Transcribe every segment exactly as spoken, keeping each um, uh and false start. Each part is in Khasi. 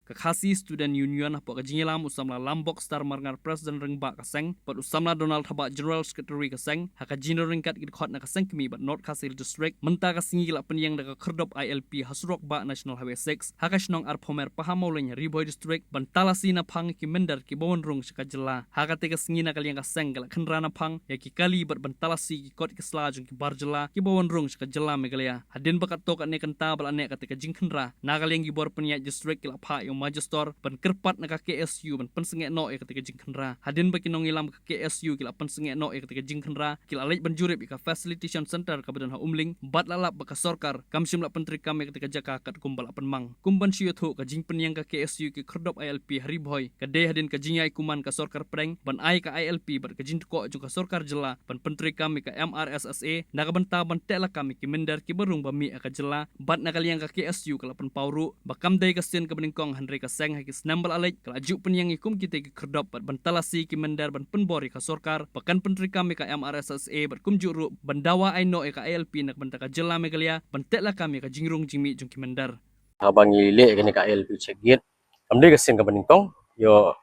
Ka Khasi Student Union hapoh ka jingïalam u samla Lambok Star Marngar, President Rangbah ka seng, bad u samla Donald Thabah, General Secretary ka seng, ha ka jingdon ryngkat ki dkhot na ka seng kmie bad North Khasi Hills District, mynta ka sngi ki la pynïeng da ka khyrdop I L P ha surok bah National Highway six, ha ka shnong Arphomer Pahammawlein, Ri Bhoi District, ban talasi naphang ïa ki mynder kiba wan rung sha ka jylla. Ha katei ka sngi na ka liang ka seng ki la khynra naphang ïa ki kali bad ban talasi ki kot ki sla jong ki bar jylla kiba wan rung sha ka jylla Meghalaya. Hadien ba katto katne kynta ba la neh katei ka jingkhynra, na ka liang ki bor pynïaid district ki la phah ïa u Magistrate ban kyrpad na ka K S U ban pynsangeh noh ïa katei ka jingkhynra. Hadien ba ki nongïalam ka K S U ki la pynsangeh noh ïa katei ka jingkhynra, ki la leit ban jurip ïa ka Facilitation Center kaba don ha Umling, bad la lap ba ka sorkar kam shym la pyntreikam ïa katei ka jaka katkum ba la pynmang. Kum ban shu ïathuh, ka jingpynïeng ka K S U ki khyrdop I L P ha Ri Bhoi ka dei hadien ka jingïaid kumne ka sorkar pdeng ban ai ka I L P bad ka jingtkoh jong ka sorkar jylla ban pyntreikam ïa ka M R S S A na ka bynta ban tehlakam ïa ki mynder kiba rung ba mih ha ka jylla, bad na ka liang ka K S U ka la pynpaw ruh ba kam dei ka sien kaba nyngkong, hynrei ka seng ha ki snem ba la leit ka la ju pynïeng ïa kum kitei ki khyrdop bad ban talasi ki mynder ban pynbor ïa ka sorkar ba kan pyntreikam ïa ka M R S S A bad kumjuh ruh ban dawa ai noh ïa ka I L P na ka bynta ka jylla Meghalaya ban tehlakam ïa ka jingrung jingmih jong ki mynder. Haba ngi leh kane ka I L P check gate, kam dei ka sien kaba nyngkong, ïoh,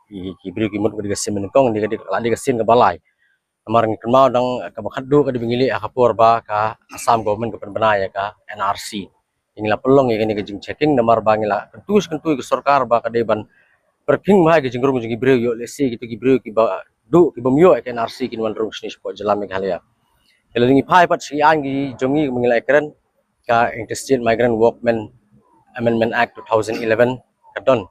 ki, ki briew ki mut ka dei ka sien ba nyngkong, dei ka dei, ka la dei ka sien kaba lai. Namar ngi kynmaw dang kaba khatduh ka dei ba ngi leh ha ka por ba ka Assam government ka pynbna ïa ka N R C. Ngi la pynlong ïa kane ka jingchecking namar ba ngi la kyntu kyntu ïa ka sorkar ba ka dei ban pyrkhing bha ïa ka jingrung jong ki briew, ïoh lehse kito ki briew kiba duh, kibym ïoh ïa ka N R C kin wan rung shane shapoh jylla Meghalaya. Te lada ngi phai pat sha ki aiñ ki jong ngi, kaba ngi la kren, ka Interstate Migrant Workmen Amendment Act two thousand eleven ka don.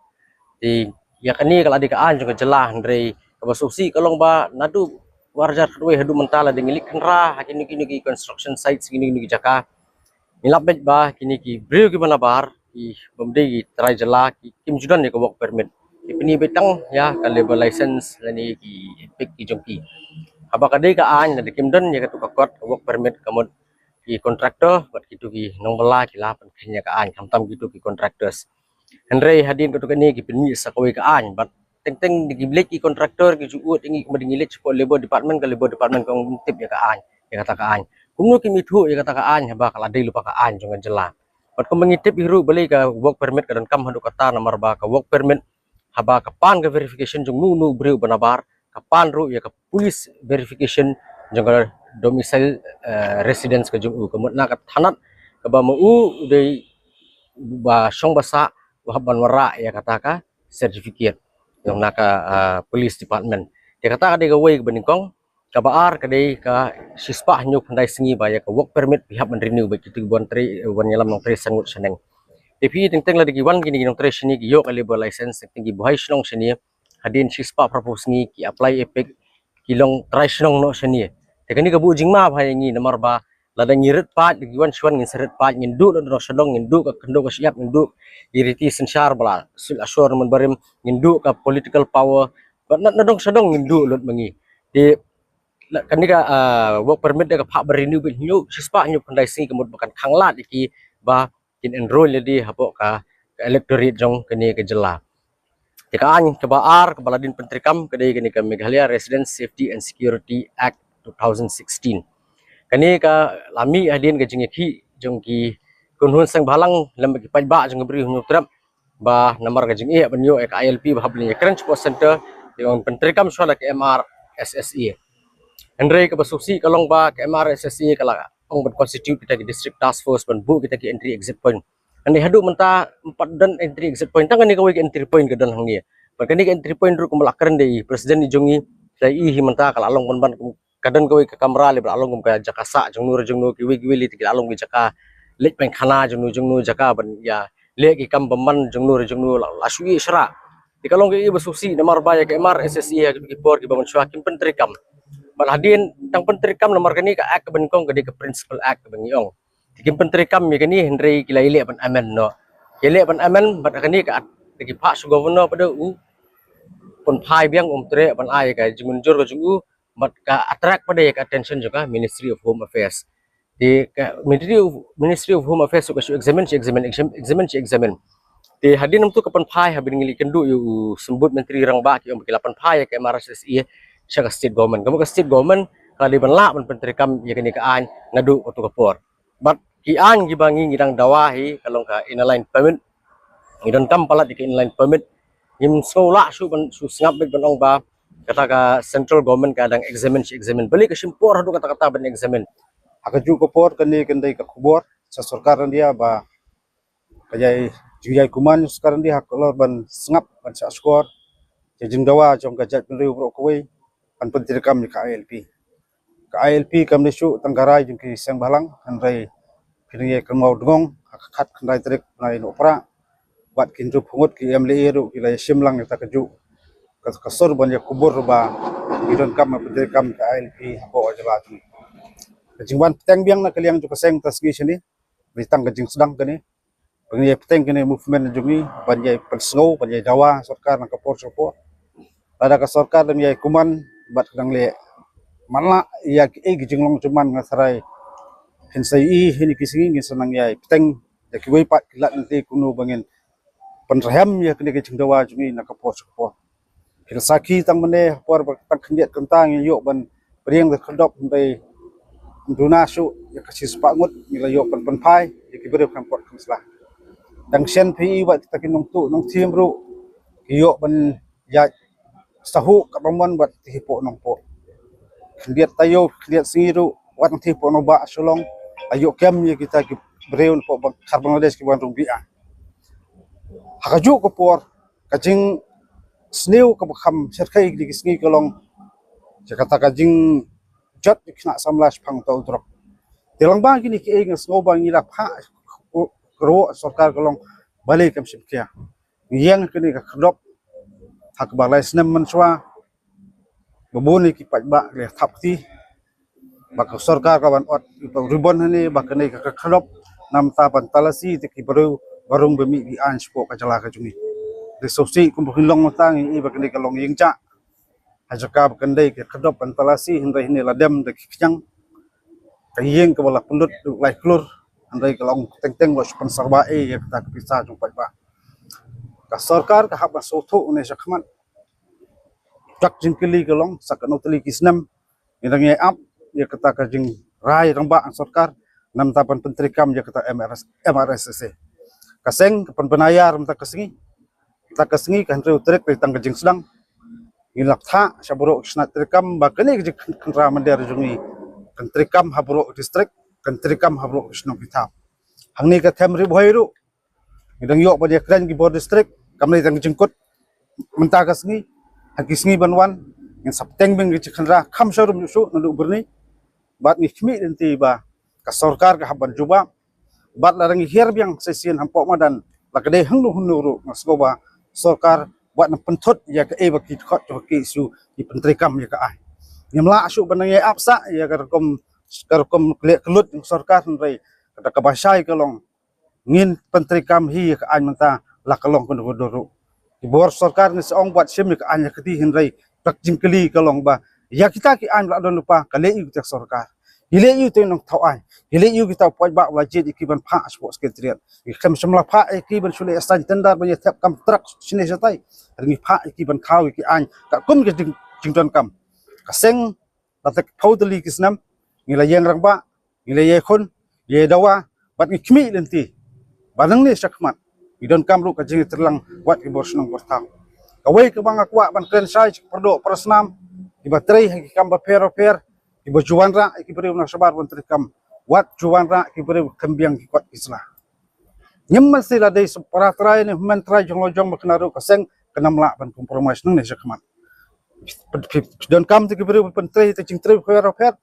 Te ïa kane ka la dei ka aiñ jong ka jylla, hynrei kaba sngewsih ka long ba naduh ar hajar khatwei haduh mynta, lada ngi leit khynra ha kine kine ki construction sites, kine kine ki jaka, ngi lap beit ba kine ki briew kiba nabar, ki bym dei ki trai jylla, ki kim ju don ïa ka work permit. Ki pyni beit tang ïa ka labour license lane ki EPIC ki jong ki. Haba ka dei ka aiñ, lada kim don ïa katu ka kot ka work permit, ka mut ki contractor bad kitu ki nongbylla ki la pynkheiñ ïa ka aiñ, khamtam kitu ki contractors. Hynrei hadien katu kane ki pynmih sa kawei ka aiñ, bad teng teng da ki leit ki contractor ki ju ud ïa ngi kumba da ngi leit shapoh Labour Department, ka Labour Department ka ong bym tip ïa ka aiñ, ïa kata ka aiñ. Kumno kim ithuh ïa kata ka aiñ haba ka la dei lypa ka aiñ jong ka jylla? Bad kumba ngi tip hi ruh, balei ka work permit ka donkam haduh katta, namar ba ka work permit, haba ka pan ka verification jong uno uno u briew ba nabar, ka pan ruh ïa ka police verification jong ka domicile, eh, residence ka jong u. Ka mut na ka thanat kaba ma u u dei ba shong ba sah, u hap ban wanrah ïa kata ka certificate jong na ka, ah, police department. Te kata ka dei kawei kaba nyngkong. Kaba ar ka dei ka shispah hynñiew khyndai sngi ba ïa ka work permit phi hap ban renew beit, kito kiba wan trei, wan ïalam nongtrei san ngut shaneng. Te phi teng teng lada ki wan kine ki nongtrei shane, ki ïoh ka labour license, teng teng ki buhai shnong shane, hadien shispah phraphew sngi ki apply EPIC, ki long trai shnong noh shane. Te kane ka buh jingma bha ïa ngi namar ba lada ngi rit paid, da ki wan shuwa ngin sa rit paid, ngin duh na dong sha dong, ngin duh ka khyndew ka shyiap, ngin duh ki riti synshar ba la suit la shor na mynbarim, ngin duh ka political power, bad na, na dong sha dong ngin duh lut ma ngi. Te la, kane ka, ah, work permit da ka phah ban renew beit hynñiew, shispah hynñiew khyndai sngi, ka mut ba kan khanglad ïa ki ba kin enroll ïa ki hapoh ka, ka electorate jong kane ka jylla. Te ka aiñ kaba ar kaba la dei pyntreikam ka dei kane ka Meghalaya Residents Safety and Security Act two thousand sixteen. Kane ka la mih hadien ka jingïakhih jong ki kynhun seng bhalang lem bad ki paidbah jong ka Bri u Hynñiewtrep, ba namar ka jingeh ban ïoh ïa ka I L P ba hap ban ïakren shapoh center, te ong pyntreikam shuwa da ka M R S S A. Hynrei kaba sngewsih ka long ba ka M R S S A ka la ong ban constitute kita ki district task force ban buh kita ki entry exit point. Hynrei haduh mynta ym pat don entry exit point, tang kane kawei ka entry point ka don hangne. Bad kane ka entry point ruh kumba la kren da i president i jong ngi, sa i hi mynta ka la long ban ban ka don kawei ka kamra lei ba la long kum ka jaka sah jong no re jong no, kiwei kiwei lei te ki la long ki jaka leit painkhana jong no jong no, jaka ban ïa leh ki kam bymman jong no re jong no, la, la shu ïeh shrah. Te ka long kaei ba sngewsih namar ba ïa ka M R S S A ha ki por kiba mynshuwa kim pyntreikam. Bad hadien tang pyntreikam namar kane ka act kaba nyngkong ka dei ka principal act kaba ngi ong. Te kim pyntreikam ïa kane, hynrei ki la ïaleh ban amend noh. Ki ïaleh ban amend bad kane ka, te ki phah sha u governor pat u pynphai biang, um treh ban ai ka jingmynjur ka jong u, bad ka attract pat ïa ka attention jong ka Ministry of Home Affairs. Te ka Ministry of, Ministry of Home Affairs ka shu examine, shu examine, exam-, examine, shu examine. Te hadien namar ka pynphai, haba ngi la ïakynduh ïa u Symbud Myntri Rangbah, ki ong ba ki la pynphai ïa ka M R S S A sha ka state government. Ka mut ka state government ka la dei ban lah ban pyntreikam ïa kane ka aiñ naduh kato ka por. Bad ki aiñ kiba ngi ngi dang dawa hi ka long ka Inner Line Permit, Ngi donkam palat ïa ka inline permit. Ngim sngew lah shuh ban shu sngap beit ban ong ba kata ka central government ka dang examine shi examine. Balei ka shim por haduh katta katta ban examine? Ha kajuh ka por kane kan dei ka khubor sha sorkar India ba ka jingïaikuman sorkar India ha ka lor ban sngap ban shahshkor ïa ka jingdawa jong ka jaitbynriew baroh kawei ban pyntreikam ïa ka I L P. Ka I L P kam dei shuh tang ka rai jong ki seng bhalang, hynrei phi dang ïai kynmaw dngong ha ka khatkhyndai tarik bnai Nohprah bad ki hynriewphew ngut ki M L A ruh ki la ïashim lang ïa kata kajuh ka, ka sur ban ïakubur ba ngi donkam ban pyntreikam ïa ka I L P hapoh ka jylla jong ngi. Ka jingwan bteng biang na ka liang jong ka seng mynta ka sngi shane, dei tang ka jingsdang kane. Ban ïai bteng kane movement jong ngi ban ïai pynsngew, ban ïai dawa sorkar na ka por sha ka por. Lada ka sorkar dang ïaikuman bad ka dang leh, man la ïa kiei ki jinglong jong man, nga tharai hynrei hi ne ki sngi ngin sa nang ïai bteng ïa kiwei pat ki lad lynti kumno ba ngin pynrhem ïa kane ka jingdawa jong ngi na ka por sha ka por. Phi la sakhi tang mynne ha por ba tang khyndiat kynta ngi ïoh ban pdiang da ka khyrdop, hynrei ym duna shuh ïa ka shispah ngut ngi la ïoh ban pynphai ïa ki briew kham kot kham sla. Dang shen phi i bad kita ki nongtuh nongthiem ruh ki ïoh ban ïaid sahuh katba mon bad ki hapoh nongpoh. Khyndiat taïew khyndiat sngi ruh wat ngi hapoh nongbah Shillong la ïoh kem ïa kita ki briew napoh Bang-, khar Bangladesh ki wan rung biang. Ha kajuh ka por ka jingsniew kaba kham shyrkhei kine ki sngi ka long ïa kata ka jingjot ïa ki khynnah samla shaphang uta u drok. Te lyngba kine kiei nga sngew ba ngi la phah ruh sorkar ka long balei kam shim khia. Ngi ïeng kane ka khyrdop ha kaba lai snem mynshuwa ba bun ïa ki paidbah ki la thap kti ba ka sorkar ka ban ot ïa u ribon hangne ba kane ka khyrdop namar ban talasi ïa ki briew ba rung ba mih ki aiñ shapoh ka jylla ka jong ngi. Te sngewsih kum ba phin long mynta ngi i ba kane ka long ïing jah ha jaka ba kan dei ka khyrdop ban talasi, hynrei hangne la dem da ki khñiang, ka ïing kaba la pynlut da u lai klur, hynrei ka long teng teng la shu pynsarwa ei ïa kata ka pisa jong paidbah. Ka sorkar ka hap ban sngewthuh ne shakhmat. Dak jingkylli ka long sa katno tylli ki snem ngi dang ïai ap ïa kata ka jingrai rangbah sorkar namar ban pyntreikam ïa kata M R S, M R S S A. Ka seng ka pynbnaiar mynta ka sngi, mynta ka sngi ka hynriew tarik dei tang ka jingsdang. Ngi la phah sha baroh ki shnat treikam ba kane ka jingkhynra mynder jong ngi kan treikam ha baroh district, kan treikam ha baroh ki shnong ki thaw. Hangne ka them Ri Bhoi ruh ngi dang ïoh ban ïakren ki bor district, kam dei tang ka jingkut mynta ka sngi, ha ki sngi ban wan ngin sa bteng biang ka jingkhynra kham sharum shuh naduh byrni. Bad ngi khmih lynti ba ka sorkar ka hap ban jubab. Bad lada ngi hiar biang shisien hapoh madan la ka dei hangno hangno ruh nga sngew ba sorkar wat nang pynthut ïa kaei ba ki dkhot jong ka K S U ki pyntreikam ïa ka aiñ. Ngim lah shuh ban nang ïai ap sah ïa ka rukom, ka rukom leh kyllut jong sorkar, hynrei kata kaba shai ka long ngin pyntreikam hi ïa ka aiñ mynta la ka long kano kano ruh. Ki bor sorkar ngi sa ong bad shim ïa ka aiñ ïa ka kti, hynrei dak jingkylli ka long ba ïa kita ki aiñ ba la don lypa ka leh ïa kita sorkar, ki leh ïa kita nongthaw aiñ, ki leh ïa kita paidbah ba la jied ïa ki ban phah shapoh secretariat. Ki khlem shym la phah ïa ki ban shu leh assign tender ban ïa thep kam truck shane shatai. Hynrei ngi phah ïa ki ban thaw ïa ki aiñ katkum ka jing, jingdonkam. Ka seng la tang phew tylli ki snem ngi la ïeng rangbah, ngi la ïai khun, ïai dawa, bad ngi khmih lynti ba nangne shakhmat ngi donkam ruh ka jingïatreilang wat ki bor shnong bor thaw. Kawei kaba nga kwah ban kren shai sha ki pardoh parasnam kiba trei ha ki kam bapher bapher, kiba ju wanrah ïa ki briew na shabar ban treikam, wat ju wanrah ïa ki briew khlem biang ki kot ki sla. Ngim masi la dei para trai ne hynmen trai jong la jong ba kane ruh ka seng kan ym lah ban compromise nangne shakhmat. Phi, phi, phi donkam te ki briew ban trei te jingtrei bapher bapher,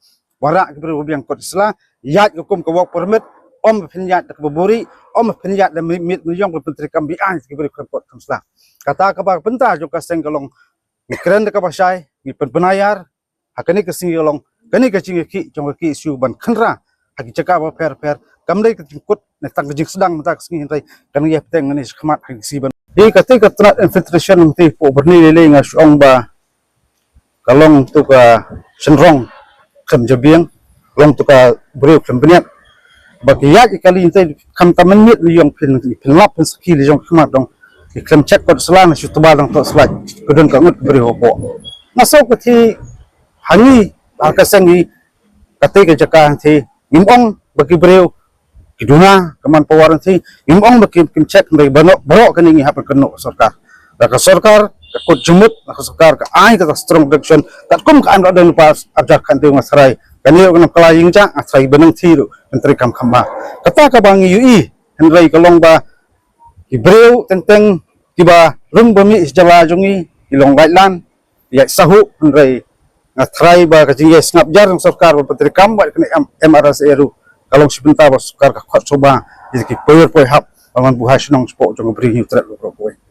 wanrah ki briew ba biang kot sla, ïaid ka kum ka work permit, ym phin ïaid da kaba buhrieh, ym phin ïaid da miet miet miet jong ban pyntreikam biang te ki briew khlem kot khlem sla. Kata kaba bynta jong ka seng ka long ngi kren da kaba shai, ngi pynbnaiar, ha kane ka sngi ka long kane ka jingïakhih jong ka K S U ban khynra ha ki jaka bapher bapher, kam dei ka jingkut ne tang ka jingsdang mynta ka sngi, hynrei kan ïa bteng nangne shakhmat ha ki sngi ban. Ïa kata ka tnat infiltration mynta hapoh byrni lei lei nga shu ong ba ka long tu ka shynrong khlem jabieng, long tu ka briew khlem bniat. Ba ki ïaid ïa kali mynta khamtam mynmiet lei ïong phin, phin lap phin sakhi lei jong khmat dong. Ki khlem check kot sla na shu tba dang tok sla ka don ka ngut briew hapoh. Nga sngew ka thi hangi ha ka seng hi, kata ka jaka hi ngim ong ba ki briew ki duna ka manpower ngi, ngim ong ba kim kim check, hynrei baroh baroh kane ngi hap ban kynnoh ka sorkar. Da ka sorkar ka kut jingmut, da ka sorkar ka ai ka strong direction katkum ka ai da don pas arjar kan deu nga tharai. Kane ka nam kala ïing ja nga tharai ba nang thi ruh ban treikam kham bha. Kata kaba ngi ïohi hynrei ka long ba ki briew teng teng kiba rung ba mih sha jylla jong ngi ki long laitlan, ïaid sahuh, hynrei nga tharai ba ka jingïaid sngap jar jong sorkar ba pyntreikam bad kane M- MRSA ruh ka long shi bynta ba sorkar ka khot suba ïa ki poi poi hap ba man buhai shnong shapoh jong ka Bri Hynñiewtrep ruh.